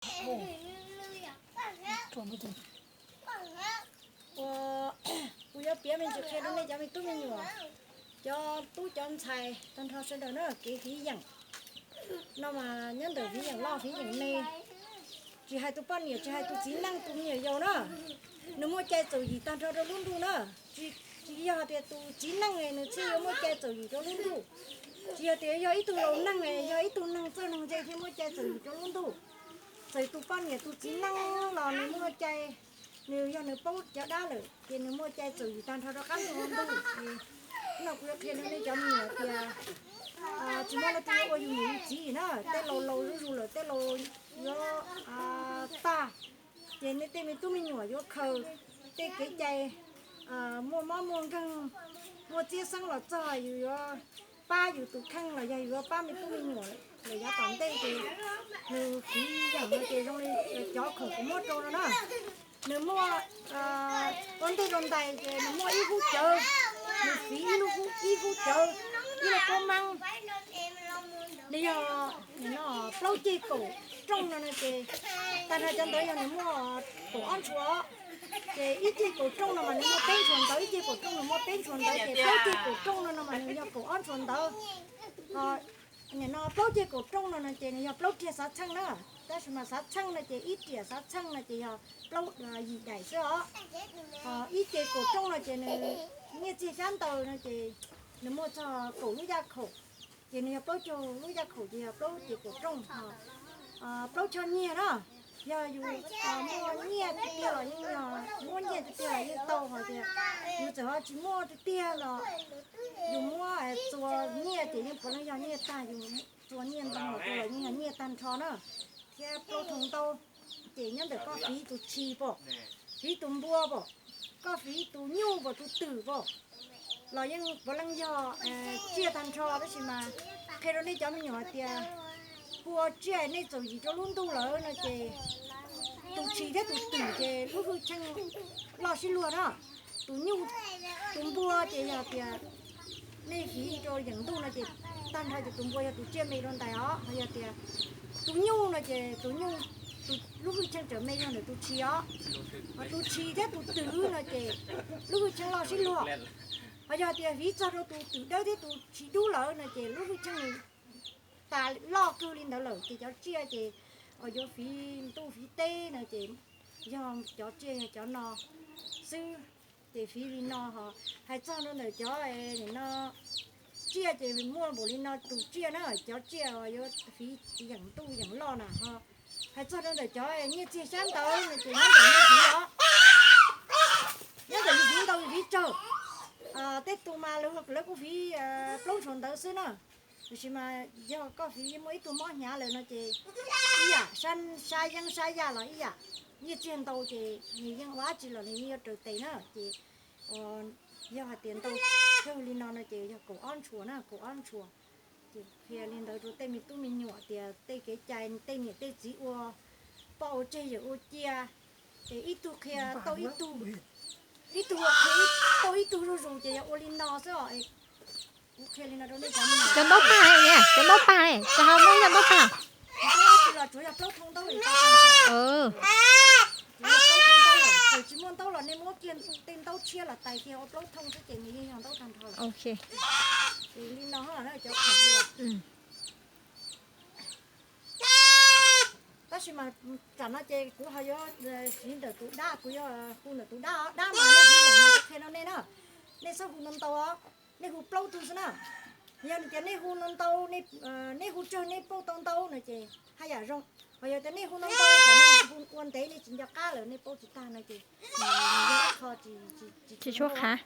Ua, kuv yuav piav me ntsis qhia rau nej cov me tub me nyuam, cov tub cov ntxhais tag nrho sawv daws na, kev fiv yeem no mas nyob ntawm fiv yeem loj fiv yeem me, tsis hais tus poj niam tsis hais tus txiv neej tus me nyuam yaus na, nws muaj cai txaus yim tag nrho rau lub ntuj na. Tsis, tsis yog tias tus txiv neej nws thiaj yuav muaj cai txaus yim rau lub ntuj, tsis yog tias yog ib tug laus neeg, yog ib tug neeg txawj neeg ntse thiaj muaj cai txaus yim rau lub ntuj. Txawm tus poj niam tus txiv neej los nws muaj cai, nws yog nws paub cov dab lawm ces nws muaj cai txaus yim tag nrho rau qab ntuj. No kuv yuav qhia rau nej cov me nyuam tias tsis muaj leej twg yuav ua yus niam yus txiv na, tej laus laus zuj zus lawm, tej laus yuav tag, ces nej tej me tub me nyuam yuav khaws tej kev cai muaj mob muaj nkeeg, muaj txiab xeeb los txog yus yuav pab yus tus kheej los yog yus yuav pab me tub me nyuam lawm yav tom ntej ces nws fiv yeem no ces zoo li cov khoom kuv muab rau no na. Nws muaj ua ntej rau ntais ces nws muaj ib hub cawv, nws fiv ib lub hub, ib hub cawv, ib lub kub meeb. Nws yog plaub ceg kaum rooj no no ces tag nrho cov ntawd yog nws muaj kaum ob ntshua. Ces ib ceg kaum rooj no mas nws muaj peb ntshua ntawv, ib ceg kaum rooj nws muaj peb ntshua ntawv ces plaub ceg kaum rooj no no mas nws yog kaum ob ntshua ntawv. Nim no plaub ceg kaum rooj no no ces nws yog plaub riag xav txheej na, tab sis mas xav txheej no ces ib riam xav txheej no ces yog plaub yim daim xwb os. Ib ceg kaum rooj no ces nws nyiaj txiag xyab ntawv no ces nws muaj txog kaum lub yaj khaum, ces nws yog plaub caug lub yaj khaum ces yog plaub ceg kaum rooj. Plaub choj nyiaj na, yog yus muaj nyiaj tiag tiag los yeej yog, muaj nyiaj tiag tiag los yeej tau, hos tias yus txawm ho tsis muaj tiag tiag los yus muab txuas nyiaj ces yeej puav leej yog nyiaj tag, yus txuas nyiaj ntoo los rau los yeej yog nyiaj tag nrho na. Thiab plaub thooj ntau ces nyob ntawm koj fiv tus tshis pom, fiv tus npua pom, koj fiv tus nyuj pom, tus twm pom, los yeej puav leej yog tsiaj tag nrho, tab sis mas qhia rau nej cov me nyuam hais tias hu ua tsiaj nej txaus yim rau lub ntuj lawm no ces tus tshis thiab tus twm ces lub hwj chim loj sib luag na. Tus nyuj, tus npua ces yog tias nej fiv rau yeem ntuj no ces tag nrho ces tus npua yog tus tsiaj me rau ntais os, ho yog tias tus nyuj no ces tus nyuj, tus lub hwj chim tseem me yog ntawm tus tshis os. Ho tus tshis thiab tus twm no ces lub hwj chim loj sib luag. Ho yog tias fiv txog rau tus twm dawb thiab tus tshis dub lawm no ces lub hwj chim tas loj kawg li ntawd lawm ces cov tsiaj ces uas yuav fiv ntuj fiv teb no ces yog cov tsiaj yog cov no xwb. Ces fiv li no ho hais txog rau ntawm cov no tsiaj ces muaj npaum li no tus tsiaj na, cov tsiaj uas yuav fiv yeem ntuj yeem loj na ho. Hais txog rau ntawm cov nyiaj txiag xyab ntawv no ces nyob ntawm yus fiv os, nyob ntawm yus fiv ntau yus fiv tsawg. Tej tus mas lawv kuj fiv plaub ntshua ntawv xwb na. Tiam sis mas yog koj fiv muaj ib tug mob hnyav lawm no ces ib yam, sab yeeb sab yaj los ib yam, nyiaj txiag ntau ces nws yeej ua dab tsi los nws yeej yuav raws tes na. Ces yog hais tias ntau kawg li no no ces yog kaum ob ntshua na, kaum ob ntshua. Ces qhia li ntawd rau tej me tub me nyuam tias tej kev cai tej niam tej txiv ua, poj ua tseg yawm ua cia, es ib tug qhia tau ib tug, ib tug ua qhia tau ib tug zuj zus ces yog ua li no xwb os. Kuv qhia li no rau nej cov me nyuam. Cov ntaub paj ne, cov ntaub paj ne, cov ho muaj ib cov ntaub paj. Ntaub tsis los tsuav yog plaub thooj ntaub li tau. Tsuav yog plaub thooj ntaub lawm, txawm tsis muaj ntaub los nej muab kiag tej ntaub tshiab los tais kiag ua plaub thooj xwb ces nws yeej yog ntaub tag nrho lawm. Ces li no na cov khoom ua. Tab sis mas tsam no ces kuv ho yuav siv ntawm tus dab, kuv yuav hu ntawm tus dab os. Dab mas nej hu ntawm no kuv qhia rau nej na, nej txhob hu ntau ntau os, nej hu plaub tug xwb na. Yog tias nej hu ntau ntau, nej hu tsawg nej paub tau ntau no ces haj yam zoo. Ho yog tias nej hu ntau ntau, nej hu ua ntev nej tsis nco qab lawm nej paub tsis tag no ces nws yog ib qho tsis tshua qab.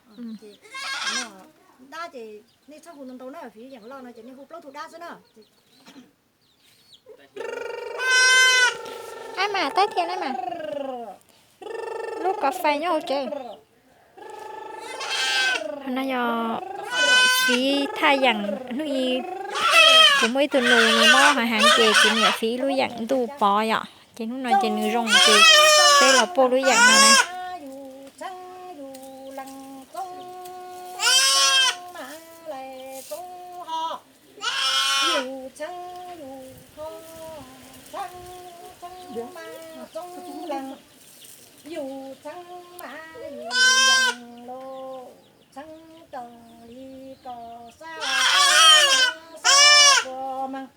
Dab ces nej txhob hu ntau ntau na, vim yeem loj no ces nej hu plaub tug dab xwb na. Ab mas tab tiag na mas. Lub kos fais nyob hauv tsev. Qhov no yog fiv thaj yeem hnub ib, kuv muaj ib tug nus nws mob haiv heev ces kuv niam fiv ib lub yeem ntuj pov yom, ces hnub no ces nws zoo ces peb los pauj lub yeem no na. txoov lees, yus txheeb mas yus yees los txheeb raws li kom xab puas meej.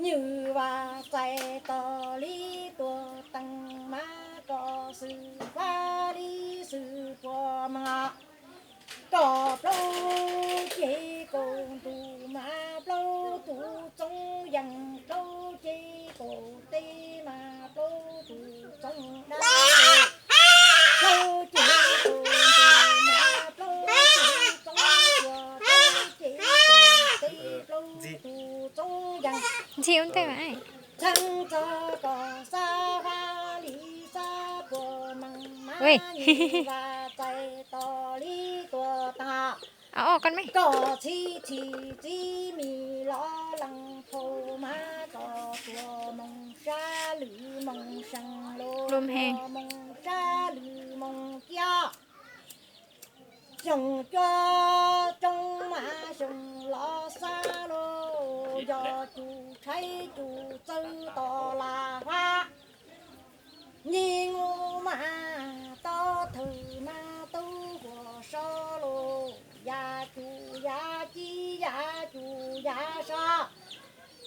Nws Vaj Txais tos li tuam tees mas kom xwm fab li xwm puas meej. Kom plaub ceg kaum ntuj mas plaub tug txoov yees, plaub ceg kaum teb mas plaub tug txoov dab, plaub ceg kaum ntuj mas plaub tug txoov tuag, plaub ceg kaum teb plaub tug txoov yees. Ntxhi ua ntej mas txheeb txog kom xab fab li xab puas meej mas Vaj Txais tos li tuam tees kom txhib txhim txiv mis los lees phau mas kom tuam moog sab lwm moog seev los tuam moog sab lwm moog ciaj. Xyoo cuaj tsoob mas xyoo los xab los yog cus tshaib cus txawj tos lam fab. Nyi ngu mas tob thawj mas tub huas so los yam cus yam ci yam cus yam so.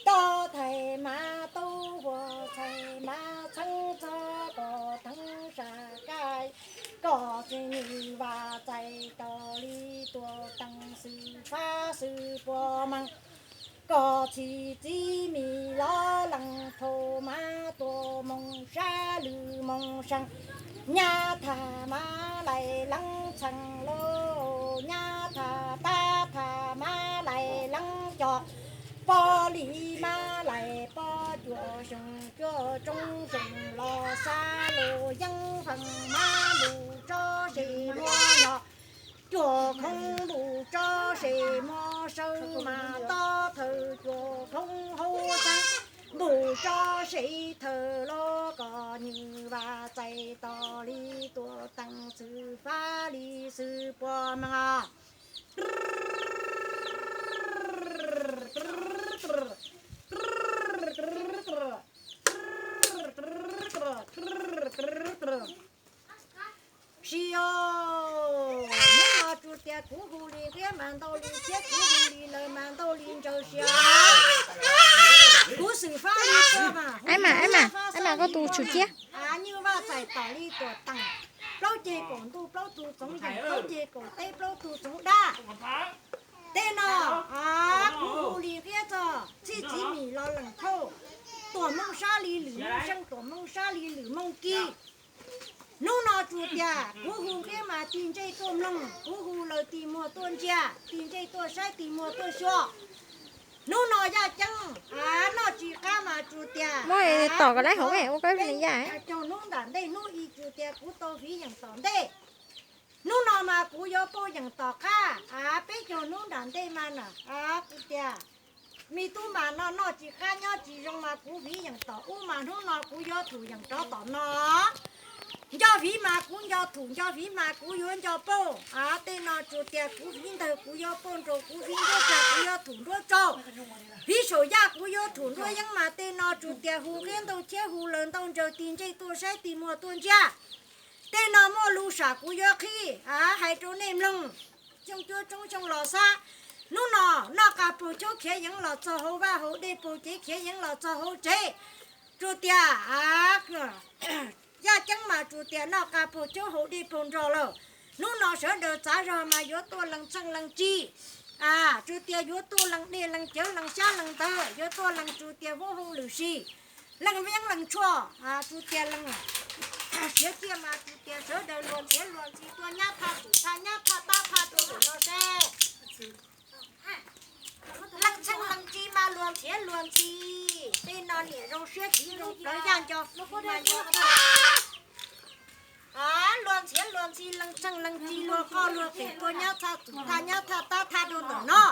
Tob thawj mas tub huas txhais mas txheeb txog kom teeb sam kaj, kom txhib Nws Vaj Txais tos li tuam tees xwm fab xwm puas meej. Kom txhib txiv mis los lees phau mas tuam moog sab lwm moog seev. Nyab thaj mas laim lees txheej los nyab thaj, pab thaj mas laim lees cog, pog li mas laim pog cuaj, xyoo cuaj tsoob xyoo los xab los yeeb feem mas npus tso se muab nyo, cuaj khoob npus tso se muab sawv mas tob thawj cuaj khoob hauv xeeb, npus tso se thawj los kom Nws Vaj Txais tos li tuam tees xwm fab li xwm puas meej. Sis os, hnub no tsuas tias kuv hu li nqiab mas ntau li ntxhiab, kuv hu li lawv mas ntau li ntxawg. Sis os, kuv xwm fab li tuam mas, mas koj tus tshwm ciab, Nws Vaj Txais tos li tuam tees, plaub ceg kaum ntuj plaub tug txoov yees, plaub ceg kaum teb plaub tug txoov dab. Tej no kuv hu li nqiab txog txhib txiv mis los lees phau, tuam moog sab li lwm moog seev, tuam moog sab li lwm moog kis. Hnub no tsuas tias kuv hu nqiab mas tig ntsej tuaj mloog, kuv hu lawv tig muag tuaj ntsia, tig ntsej tuaj saib tig muag tuaj xyuas. Hnub no yaj ceeb noj tsis qab mas tsuas tias muab tom kom lab hauv ua kab yaj. Caug hnub nram ntej hnub i tsuas tias kuv tau fiv yeem tom ntej. Hnub no mas kuv yuav pauj yeem tom qab, peb caug hnub nram ntej mas na, kuv tias me tub mas no noj tsis qab nyob tsis zoo mas kuv fiv yeem tom ub mas hnub no kuv yuav thum yeem rov tom no. Nco fiv mas kuv nco thum, nco fiv mas kuv yuav nco pauj. Tej no tsuas tias kuv fiv ntawg kuv yuav pauj nraug, kuv fiv nruab tsag kuv yuav thum nruab tsau. Fiv saum yaj kuv yuav thum nruab yeeb mas tej no tsuas tias hu nqiab ntau thiab hu lawv ntau ntsaws tig ntsej tuaj saib tig muag tuaj ntsia. Tej no muaj lus sam kuv yuav qhib hais rau nej mloog. Xyoo cuaj tsoob xyoo los xab, hnub no noj qab paug caub khiav yeev los txog hauv vaj hauv dej, paug cev khiav yeev los txog hauv tsev. Tsuas tias yaj ceeb mas tsuas tias noj qab paug caub hauv dej paug nrog lawm. Hnub no sawv daws txav zog mas yuav tuaj lees txheej lees tsi, tsuas tias yuav tuaj lees dej lees cawv lees xyab lees ntawv, yuav tuaj lees tsuas tias huab hoo lwm si, lees viab lees tshuaj, tsuas tias lees siav ciaj mas tsuas tias sawv daws luag ntxhiav luag ntxhi tuaj nyab thaj tus thaj nyab thaj tab thaj rau lwm no seb. Leej txheej leej tsi mas luag ntxhiav luag ntxhi, tej no niam zoo siab txiv zoo plawv yaj nco mas nco. Luag ntxhiav luag ntxhi leej txheej leej tsi luag qoj luag qev tuaj nyab thaj tus thaj nyab thaj tab thaj rau ntawm no.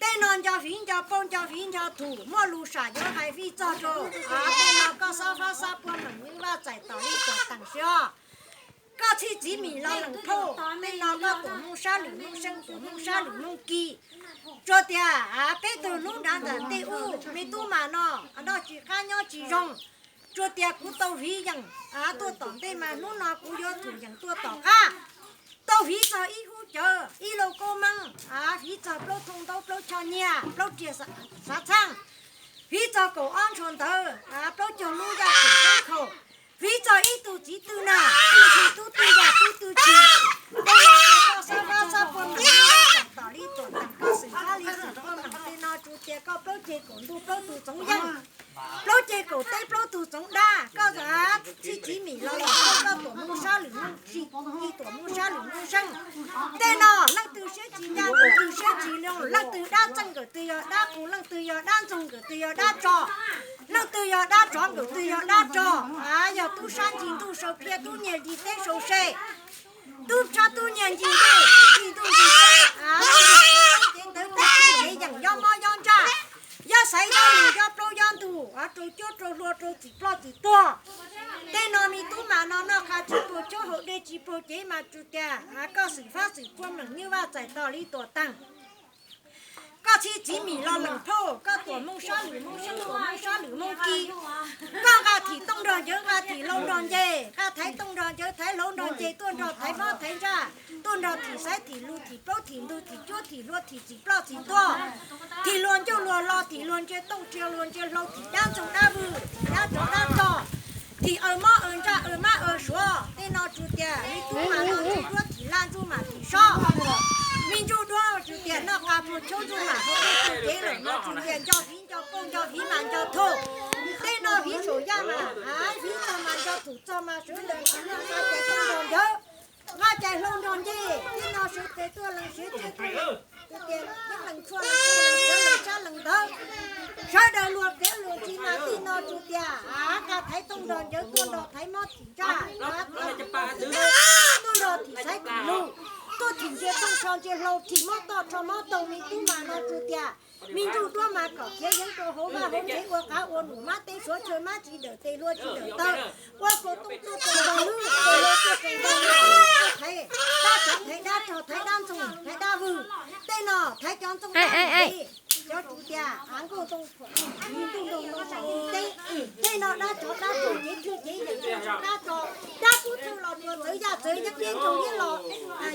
Tej no nco fiv nco pauj nco fiv nco thum, muaj lus sam yuav hais fij txog rau. Tej no koj xob fab xob puag meem, Nws Vaj Txais tos li tuam tees xwb. Koj txhij txiv mis los lees phauj, tej no koj tuam mooj sab lwm mooj seej, tuam mooj sab lwm mooj kis. Tsuas tias peb tug hnub nrad ntawm ntej ub, me tub mas no noj tsis qab nyob tsis zoo. Tsuas tias kuv tau hiv yeem tuaj tom ntej mas hnub no kuv yuav thum yeem tuaj tom qab. Tau hiv txog ib hub cawv ib lauj kaub meej, hiv txog plaub thooj ntaub plaub choj nyiaj plaub riag xav txheej, hiv txog kaum ob ntsho ntawv plaub caug lub yaj kaum khaum, hiv txog ib tug txiv tw na, tw tsis tub tw yog tub tw tsis, tej no tsuas koj xab fab xab pua meem li tsoom tom li tsoom teem koj xwm fab li xwm pua meem tej no tsuas tias koj plaub ceg kaum ntuj plaub tug txoov yeej, plaub ceg kaum teb plaub tug txoov dab, koj txawm txib txiv mim los lawm koj tuam moo sab lwm moo si, tuam moo sab lwm moo seej. Tej no leej twg siab tsis ncaj nkawd twg siab tsis loo, leej twg dab txeej nkawd twg yog dab qus, leej twg yog dab ntxoog nkawd twg yog dab tso, leej twg yog dab tsov nkawd twg yog dab tso. Yog tub sab ncig ntuj sau phiaj, tub nyiag ncig teb sau se, tub sab tub nyiag ncig ntuj ncig teb, ncig teb ncig teb, yeem yob mob yob ntsaj, yob xaiv yob lus yob plaub yob ntug, rau cuab rau hlua rau txim ploj txim tuag. Tej no me tub mas no noj qab tsis puag cuab haus dej tsis puag cev mas tsuas tias koj xwm fab xwm pua meem nyob vaj txais tos li tuam teem. Koj txib txiv mim los leem phauj, koj tuam moo sab lwm moo seej tuam moo sab lwm moo ki. Koj nqa thim tooj nrog ncawv nqa thim hlau nrog nce, nqa thaiv tooj nrog ncawv thaiv hlau nrog nce tuaj nrog thaiv mob thaiv ntsaj, tuaj nrog thim xaiv thim lus thim plaub thim ntug thim cuab thim hlua thim txim ploj txim tuag, thim luag ncuj luag lo thim luag ntsia tooj ntsia luag ntsia hlau thim dab ntxoog dab vwm thim dab tsov dab rog, thim aws mob aws ntsaj aws mab aws suav. Tej no tsuas tias me tub mas no ntsuj duab thim laj ntsuj mam thim sob, me ntsuj duab tsuas tias noj qab puag chauv ntsuj mam haus dej puag cev lawm no tsuas tias nco hiv nco pauj nco hiv mas nco thauj. Tej no hiv saum yaj mas, hiv txog mas nco thum txog mas sawv daws nqa cais tooj nrog ncawv, nqa cais hlau nrog nce. Tej no sawv daws tuaj lees siav cia tuaj lees, tsuas tias yeej lees tshuaj lees sab lees ntawv, sawv daws luag kev luag ntsis mas tej no tsuas tias nqa thaiv tooj nrog ncawv tuaj nrog thaiv mob thim ntsaj, tuaj nrog thim xaiv thim lus, tuaj thim ntsia tooj tsho ntsia hlau thim mob toj tsho mob taug. Me tub mas no tsuas tias me ntsuj duab mas kom khiav yeev rau hauv vaj hauv tsev ua qav ua num mab teb suav chaw mab tsis dawm tes hlua tsis dawm taw, ua kaus tooj tuaj tsaus nkaus lub, kaus hlau tuaj tsaus nkaus lub, tuaj thaiv dab tsov thaiv dab rog thaiv dab ntxoog thaiv dab vwm. Tej no thaiv cov ntxoog dab vwm, cov tsuas tias av nkauj ntoo, ntuj ntoog ntoo saum ntuj teb. Tej no dab tsov dab rog cev thwj cev yeem, dab tsov dab kub thwj los tsuas txawv yaj txawv yeeb yeeb ncaug yeeb los,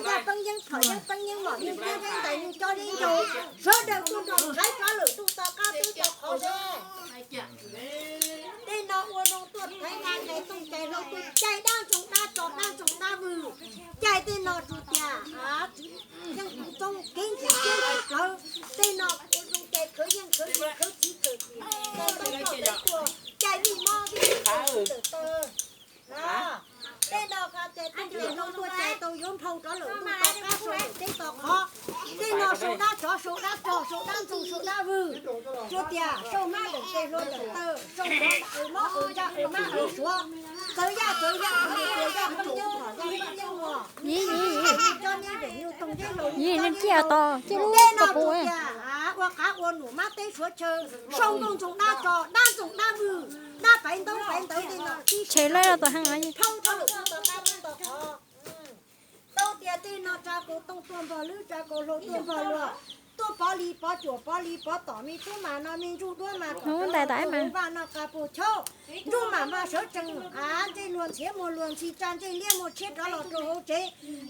yaj peeb yeeb phom yeeb peeb yeeb mom yeeb yeeb ntais nws cov yeeb ncaug. Sawv daws tuaj nrog thaiv rov lawm ntuj to qab teb to qhov ze. Tej no ua zoo tuaj thaiv nqa cais tooj cais hlau tuaj caij dab ntxoog dab tsov dab ntxoog dab vwm, caij tej no tsuas tias yeej tus txoob kev ntxim siab ntxim plawv. Tej no ua zoo cais khawv yeej khawv yeej khawv txiv khawv txiv, cais toj coj peb tuaj, cais vij mob vij tawm taw. Tej no cais tooj cais hlau tuaj cais tau yuav nphau rov lawm ntuj to qab sau lawm teb to qhov. Tej no sau dab tsov sau dab rog sau dab ntxoog sau dab vwm, tsuas tias sau hmab dawm tes hlua dawm taw, sau rov aws mob aws ntsaj aws mab aws suav, txawv yaj txawv yeeb, txawv yaj txawv yeeb, txawv yaj txawv yeeb ua. Cov neb veem nyuj toog neb laus, cov neb to, tej no tsuas tias ua qav ua num mab teb suav chaw, sau nkauj ntxoog dab tsov dab ntxoog dab vwm, dab paiv ntaub paiv ntawv tej no tib si phau rov lawm ntuj to qab teb to qhov. Tau tias tej no tsa kaus tooj tuaj npog lwb tsa kaus hlau tuaj npog luag, tuaj pov li pov cuam pov li pov tom. Me tub mas no me ntsuj duab mas kom rov los rau hauv vaj noj qab puag chauv, ntuj mam mas sawv tsees av ntsej luag ntxhiav muag luag ntxhi tsa ntsej liab muag tshiab rov los rau hauv tsev,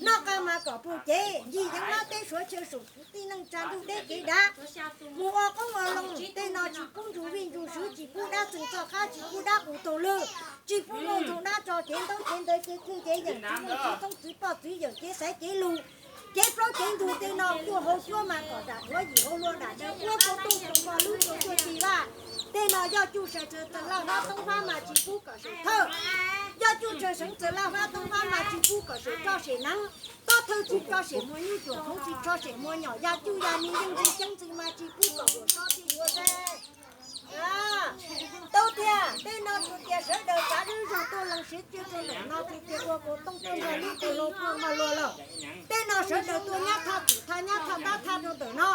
noj qab mas kom puag cev ncig yeev mab teb suav chaw saum kwv tij neej tsa ntuj deb kev dav, mus ua qoob ua loo. Tej no tsis pub ntsuj vij ntsuj swv tsis pub dab txeeg txoj qab tsis pub dab qus taug lw, tsis pub nkauj ntxoog dab tsov cev ntaub cev ntawv cev thwj cev yeem tsis muaj txiv txoob txiv poj txiv yawm cev xaiv cev lus, cev plaub cev ntug. Tej no kuaj hauv cuab mas kom dam duav yim hauv hlua dam daws ua kaus tooj kaus npog lwb kaus tuaj txi vaj. Tej no yog cuj sai tsawv txawv laj vab toob vab mas tsis pub kom saum thawj, yog cuj sai seev txawv laj vab toob vab mas tsis pub kom saum roj sem neeb, tob thawj tsis tso sem muag nyuj cuam khoov tsis tso sem muag nyom ya cuj ya ni yeej ntxi ceeb ntxi mas tsis pub kom ua tso tsis ua ze. Tau tias tej no tsuas tias sawv daws tsav dub zog tuaj lees siav cia rau ntawm no tsuas tias ua kaus tooj tuaj npog lwb kaus hlau tuaj npog luag lawm. Tej no sawv daws tuaj nyab thaj txim thaj nyab thaj tab thaj rau ntawm no.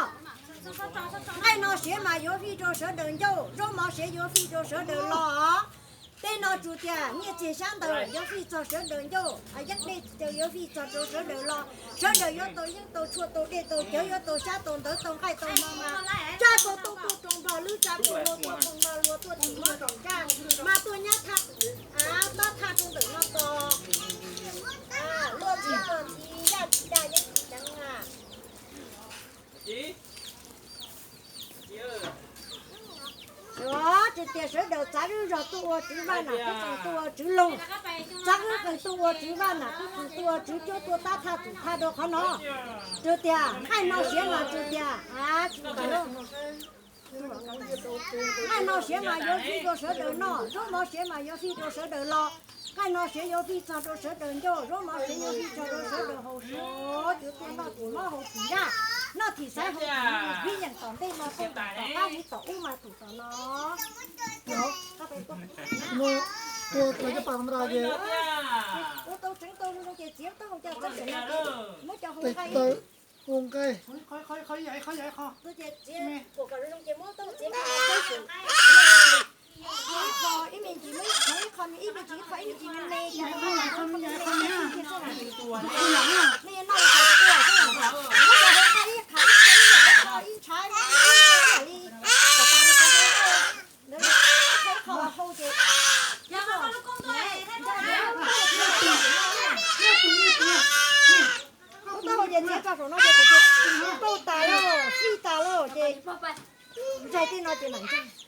Nqaij no siav mas yuav fij rau sawv daws ncauj, zaub mov siav yuav fij rau sawv daws los. Tej no Tsuas tias nyiaj txiag xyab ntawv yuav fij txog sawv daws ncauj, yeeb dej yuav fij txog rau sawv daws los, sawv daws yuav tau yeeb tau tshuaj tau dej tau cawv, yuav tau xyab tau ntawv tau nqaij tau no mas, tsa kuj tuaj tuaj rau npog lwb, tsa kuj luag tuaj koom npog luag tuaj tsim npog tsim ntsaj, mas tuaj nyab thaj, av tab thaj rau ntawm no tos, luag txiav luag txiv yaj tsis dag yeeb tsis ceev na. Tsuas tias sawv daws txav zog tuaj ua Tswv Vaj Nam Tub Qees, tuaj ua Tswv Loog, txav Tub Qees, tuaj ua Tswv Vaj Nam Tub Qees, tuaj ua Tswv Cuab, tuaj tab thaj tus thaj rau qhov no. Tsuas tias nqaij no siav mas tsuas tias, nqaij no siav mas yuav fij rau sawv daws noj, zaub mov siav mas yuav fij rau sawv daws los, nqaij no siav yuav fij txog rau sawv daws ncauj, zaub mov siav yuav fij txog rau sawv daws haus suav, tsuas tuaj noj tim mob haus tim ntsaj, noj tim xaiv haus tim nqhis, yeej tom ntej no tuaj tom qab, tom ub mas tus tom no. Ua tau tseev tau zoo ces txiav tau hau coj txob tseem no ces muab cov hau nqaij, hau nqaij, txiav kom zoo zoo ces muab tau txiav, ib me ntsis muab ib qho, ib me ntsis ib qho, ib me ntsis me me, nej noj li cas tsis ua xwb, muab cov hau nqaij ib qho ib qho ib qho ib ntshav li, kom tas li cov hau, ib qho hau ces Ub, tau hau ces txiav tso saum no ces kuv tias tau tas lawm, fij tas lawm ces ntsaig tej no ces mam ntsaig.